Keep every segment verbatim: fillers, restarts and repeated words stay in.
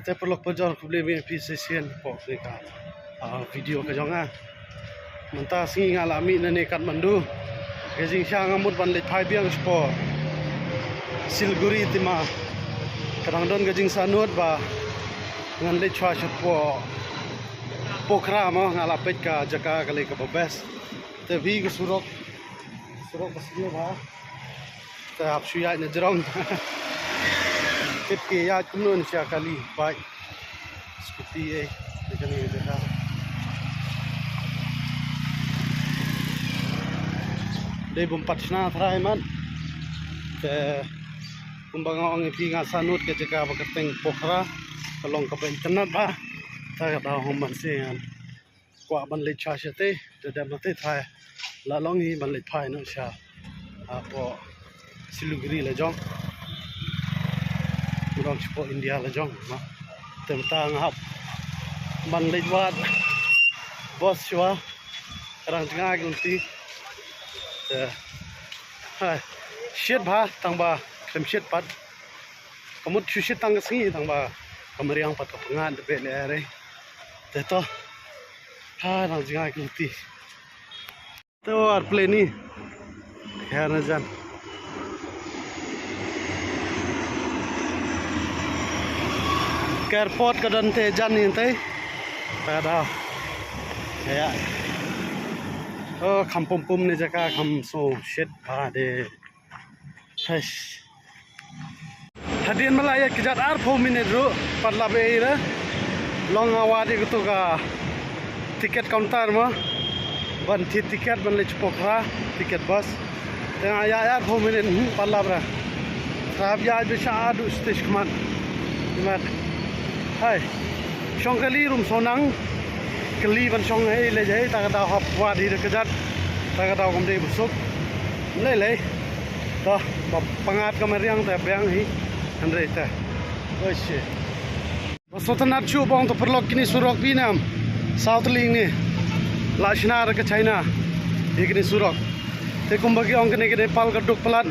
Te paralok parajor, khublei ïa phi sa shisien hapoh kane ka, ah, video ka jong nga. Mynta sngi nga la mih na ne Kathmandu. Ka jingshisha nga mut ban leit phai biang shapoh Siliguri, te ma ka dang don ka jingsngewsih ba ngan leit shuwa shapoh Pokhara mo, nga la peit ka jaka ka lei kaba best. Te phi, ka surok, surok ba sniew bha. Te hap shu ïaid na jrong. Tip ki ïaid kumno, sha kali, bike, scooty, eh, te kane ka jaka dei bym pat shna trai mat. Te kumba nga ong ïa phi, nga sngewsih ka jaka ba kyrteng Pokhara ka long kaba itynnad bha. Ta ka daw hom ban sngewsih kwah ban leit sha shatei, te dep na te trai la long hi ban leit phai noh sha, ah, hapoh Siliguri la jong. Ngan ong shapoh India la jong ma. Te mynta nga hap ban leit wad bus shuwa. Ka dang jngai ka lynti. Te, hai, shit bha, tang ba khlem shit pat. Ka mut shu shit tang ka sngi, tang ba ka mariang pat ka pyngngad da beh leh re. Te to. Ha, dang jngai ka lynti. Te o ar plane ni. Kher na jan. Ka airport ka don te jan ni te. Ta daw. Ya. O, kham pum pum ne jaka, kham so shit bha de. Hais. Hadien ba la ïaid kjat arphew minit ruh, pat la beh ïa re. Long nga wad ïa kato ka ticket counter mo. Ban thied ticket ban leit sha Pokhara, ticket bus. Te nga ïaid arphew minit, hmm, pat la bra. Sngap ïaid ba sha haduh stage khmat. Khmat. Hai. Shong kali ruh ym sngewsih nang. Kali ban shong hei leit hei, ta ka daw hap wad hi da kjat. Ta ka daw kam dei ba suk. Lei lei. Ta, ba pyngngad ka mariang ta biang hi. Hynrei ta. Oi shi. Ba sngewtynnat shuh ba ong to paralok, kine surok phi nam. South Link ne. La shna da ka China. Ïa kine surok. Te kumba ki ong kane ka Nepal ka duk palat.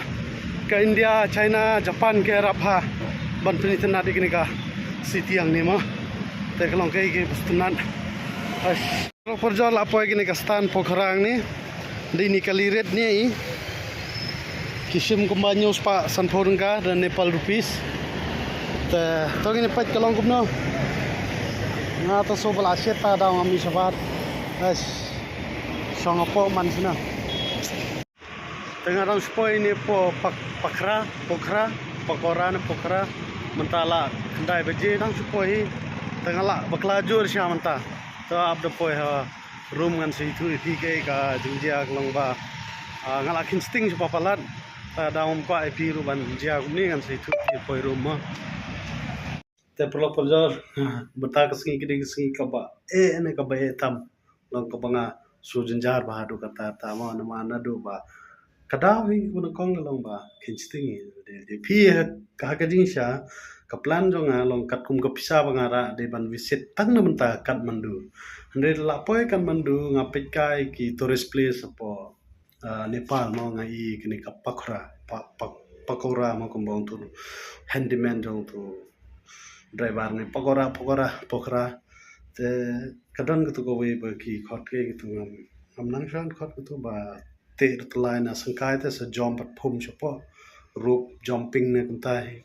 Ka India, China, Japan ki ïarap ha ban pynitynnad ïa kane ka city hangne mo. Te ka long kaei kaba sngewtynnad. Ai. Paralok parajor, la poi kane ka stand Pokhara hangne. Dei ne kali rate ne i. Ki shim kumba hynñiew spah sanphew tyngka da Nepal rupees. Te to ngin peit ka long kumno. Nga to shu ba la shet ta daw ngam mih shabar. Ai. Shong hapoh man shina. Te nga dang shu poi ne hapoh Pak-, Pakra, Pokhara, Pakora ne Pokhara. Mynta la khyndai baje dang shu poi hi. Te nga la bakla jur sha mynta. Te ap da poi ha room ngan sa ïathuh ïa phi kaei ka jingjia ka long ba, ah, nga la kheiñ sting sha palat. Te dang ym kwah ïa phi ruh ban jia kumne, ngan sa ïathuh ïa phi poi room mo. Te paralok parajor, mynta ka sngi ka dei ka sngi kaba eh ne kaba eh tam. Long kaba nga shu jynjar bha haduh katta katta mo, namar naduh ba ka daw hi kaba nyngkong ka long ba kheiñ sting hi. Dei, dei phi ha ka, ha ka jingshisha ka plan jong nga long katkum ka pisa ba nga rah dei ban visit tang na mynta Kathmandu. Hynrei la poi Kathmandu nga peit kai ki tourist place hapoh ah, Nepal mo, nga i kane ka pakora, pa-, pa-, pakora mo, kumba ong tu handyman jong tu driver ne, pakora, pakora, pakora. Te ka don katu kawei ba ki khot kaei katu, ngam, ngam nang sngewthuh khot katu ba te da tylli na sngewkai te sa jump pat phum shapoh rope jumping ne kumta hi.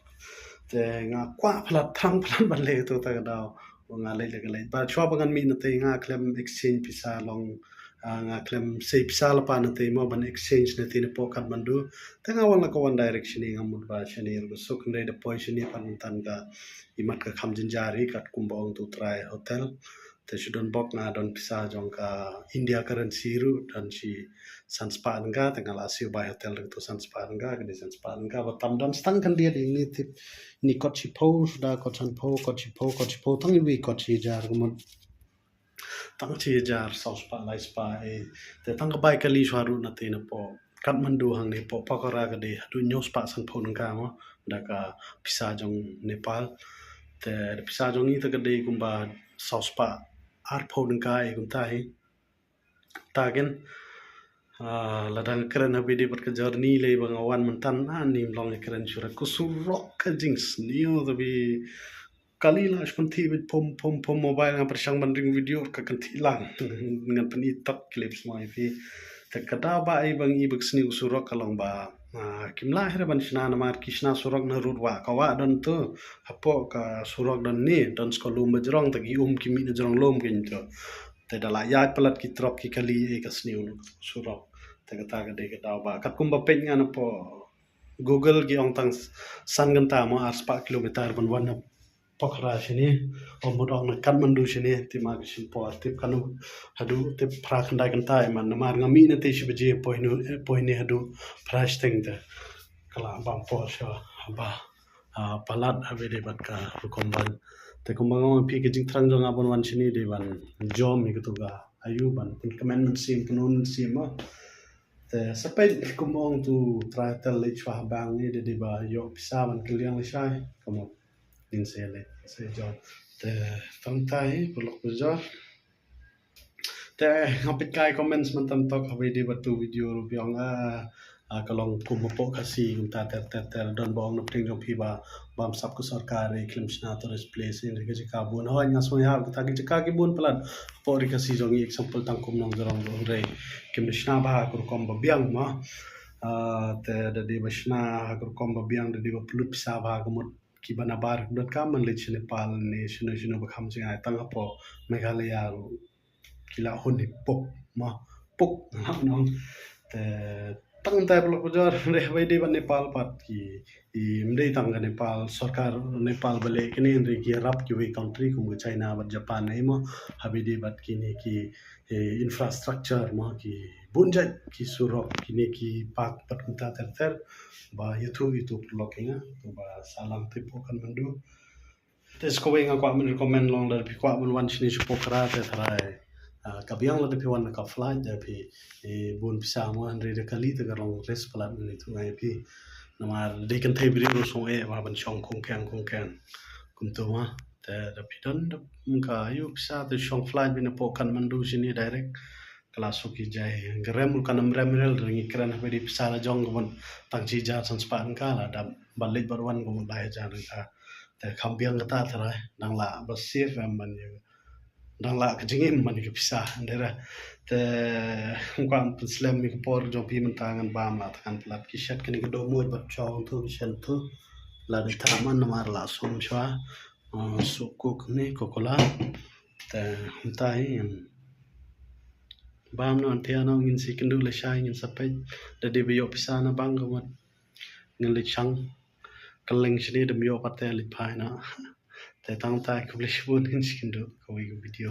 Te nga kwah palat, thrang palat ban leh katu ta ka daw. Ba nga leit la ka leit. Ba shuwa ba ngan mih na te nga khlem exchange pisa long, ah, nga khlem sei pisa lypa na te mo ban exchange na te na poh Kathmandu. Te nga wan la ka wan direct shane, nga mut ba shane ruh ka suk, hynrei da poi shane pat mynta ka imat ka kham jynjar hi katkum ba ong tu trai hotel. Te shu don bok nga don pisa jong ka India currency ruh, don shi san spah tyngka, te nga la siew bai hotel ruh tu san spah tyngka, ka dei san spah tyngka ba tam don stang khyndiat ïa ngi tip. Ni kot shiphew, suda kot sanphew, kot shiphew, kot shiphew, tang iwei kot shi hajar, ka mut tang shi hajar saw spah lai spah, eh. Te tang ka bai kali shuwa ruh na te na poh Kathmandu hangne poh pakora ka dei haduh hynñiew spah sanphew tyngka mo, da ka pisa jong Nepal. Te da pisa jong ngi te ka dei kumba saw spah arphew tyngka, eh, kumta hi. Ta ken, ah, lada nga kren ha ba dei bad ka journey lei ba nga wan mynta, ah, ym long ïa kren shuh re, ka surok ka jingsniew te ba kali la shu kynthih bad phone phone phone mobile, nga pyrshang ban ring video ka kynthih lang. Ngan pyni tok clips mo ïa phi. Te ka daw ba ai ba ngi ba ka sniew surok ka long ba, ah, kim lah hi re ban shna namar ki shna surok na rud wah, ka wah don tu, hapoh ka surok don ne, don sko lum ba jrong, te ki um ki mih na jrong lum ki to. Te da la ïaid palat ki trok ki kali ïa ka sniew na surok. Te kata ka dei ka daw ba katkum ba peit nga napoh Google ki ong tang san kynta mo ar spah kilometer ban wan na Pokhara shane, ong mut ong na Kathmandu shane, te ma ka shim por tip kano haduh tip phra khyndai kynta, eh, man namar nga mih na te shi baje, poi nu, eh, poi ne haduh phra shiteng te. Ka la bam por sha ba, ah, palat haba dei bad ka rukom ban. Te kumba nga ong phi ka jingthrang jong nga ban wan shane dei ban jom ïa katu ka ayu ban pynkmen mynsiem, pynun mynsiem ma. Te sa peit kum ong tu trai tel leit shuwa ha bank ne dei ba ïoh pisa ban kylliang lashai. Kumno ngin sa leit sa jop. Te tang tai paralok parajor. Te nga peit kai comments mynta tok haba dei ba tu video ruh phi ong, ah, ah, ka long kum hapoh Khasi kumta ter ter ter, don ba ong na pdeng jong phi ba bam sap ka sorkar, eh, khlem shna tourist place, eh, ri ka jaka bun. Hooid nga sngewthuh kata ki jaka ki bun palat hapoh ri Khasi jong ngi, example tang kum Nongjrong ruh hynrei kim da shna bha ha ka rukom ba biang mo. Ah, te da dei ba shna ha ka rukom ba biang da dei ba pynlut pisa bha ka mut kiba nabar ka dot ka man leit sha Nepal ne shano shano ba kham jngai, tang hapoh Meghalaya ruh ki la hun hi puk mo, puk nga la ong. Te tang tai paralok parajor, hynrei haba dei bad Nepal pat ki, i, ym dei tang ka Nepal, sorkar Nepal ba leh kine, hynrei ki ïarap kiwei country kum ka China bad Japan ne mo, haba dei bad kine ki, eh, infrastructure mo, ki bun jait ki surok, kine ki park bad kumta ter ter. Ba ïathuh ïathuh paralok ïa nga, to ba sah lang tip hapoh Kathmandu. Te sa kawei nga kwah ban recommend long lada phi kwah ban wan shane sha Pokhara te tharai, ah, ka biang lada phi wan na ka flight da phi, eh, bun pisa mo, hynrei da kali te ka long risk palat, ngan ïathuh nga ïa phi. Namar dei kynthei briew ruh sngewbha ban shong khongkhiang khongkhiang kumto mo. Te da phi don da ka ayu pisa te shong flight beit napoh Kathmandu shane direct. Ka la suk ïa jai, ka rem ruh kan ym rem re lada ngi kren haba dei pisa la jong ka mut tang shi hajar san spah tyngka, la dap ban leit bad wan ka mut lai hajar tyngka. Te kham biang kata tharai, dang lah ba safe em ban ïa, dang lah ka jingim ban ïa ka pisa, hynrei re. Te ym kwah pynslem ïa ka por jong phi mynta, ngan bam la tang ngan palat ki shet kane ka dohmuij bad chong tu ki shet tu. La dei thaman namar la sum shuwa. Ah, suk kuk ne Coca-Cola. Te mynta hi ngan bam noh, hynrei ano ngin sa ïakynduh lashai, ngin sa peit da dei ba ïoh pisa na bank ka mut. Ngin leit shang kylleng shane, da ym ïoh pat te leit phai noh. Te tang tai, khublei shibun, ngin sa ïakynduh kawei ka video.